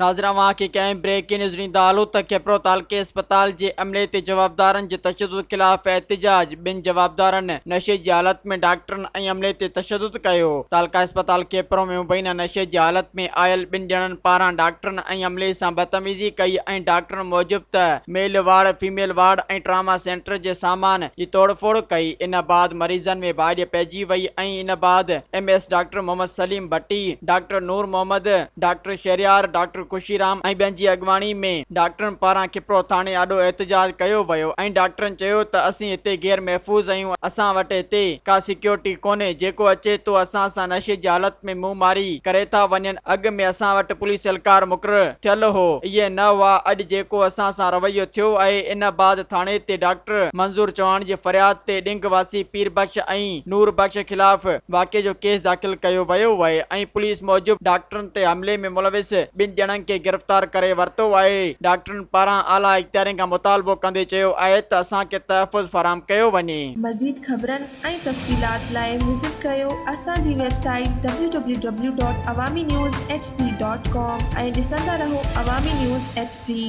ناظر اوهان کي ڪنهن بريڪنگ نيوز ڏيندا هلون ته کپرو تعلقي اسپتال جي عملي تي جوابدارن جي تشدد خلاف احتجاج، ٻن جوابدارن نشي جي حالت ۾ ڊاڪٽرن ۽ عملي تي تشدد ڪيو. تعلقه اسپتال کپرو ۾ مبينا نشي جي حالت ۾ آيل ٻن ڄڻن پاران ڊاڪٽرن ۽ عملي سان بدتميزي ڪئي ۽ ڊاڪٽرن موجب ته male ward, female ward ۽ trauma centre جي سامان جي توڙ ڦوڙ ڪئي ان بعد مريضن ۾ ڀاڄ پئجي وئي ۽ ان بعد M S doctor Muhammad Saleem Bhatti, doctor Noor Muhammad, doctor Shehryar, doctor Khushi Ram ۽ ٻين جي اڳواڻي ۾ ڊاڪٽرن پاران کپرو ٿاڻي آڏو احتجاج ڪيو ويو ۽ ڊاڪٽرن چيو ته اسين هتي غير محفوظ آهيون اسان وٽ هتي ڪا سيڪيورٽي ڪونهي جيڪو اچي ٿو اسان سان نشي جي حالت ۾ منهن ماري ڪري ٿا وڃن اڳ ۾ اسان وٽ پوليس اهلڪار مقرر ٿيل هو اهي نه هئا اڄ جيڪو اسان سان رويو ٿيو آهي ان بعد ٿاڻي تي ڊاڪٽر منظور چوهاڻ جي فرياد تي ڏنگ واسي پير بخش ۽ نور بخش خلاف واقعي جو ڪيس داخل ڪيو ويو آهي ۽ پوليس موجب ڊاڪٽرن تي حملي ۾ ملوث ٻن ڄڻن کي گرفتار ڪري ورتو آهي. ڊاڪٽرن پاران اعليٰ اختيارين کان مطالبو ڪندي چيو آهي ته اسان کي تحفظ فراهم ڪيو وڃي. مزيد خبرن ۽ تفصيلات لاء وزٽ ڪريو اسان جي website W W W dot Awami news H D dot com ۽ ڏسندا رهو عوامي نيوز ايڇ ڊي.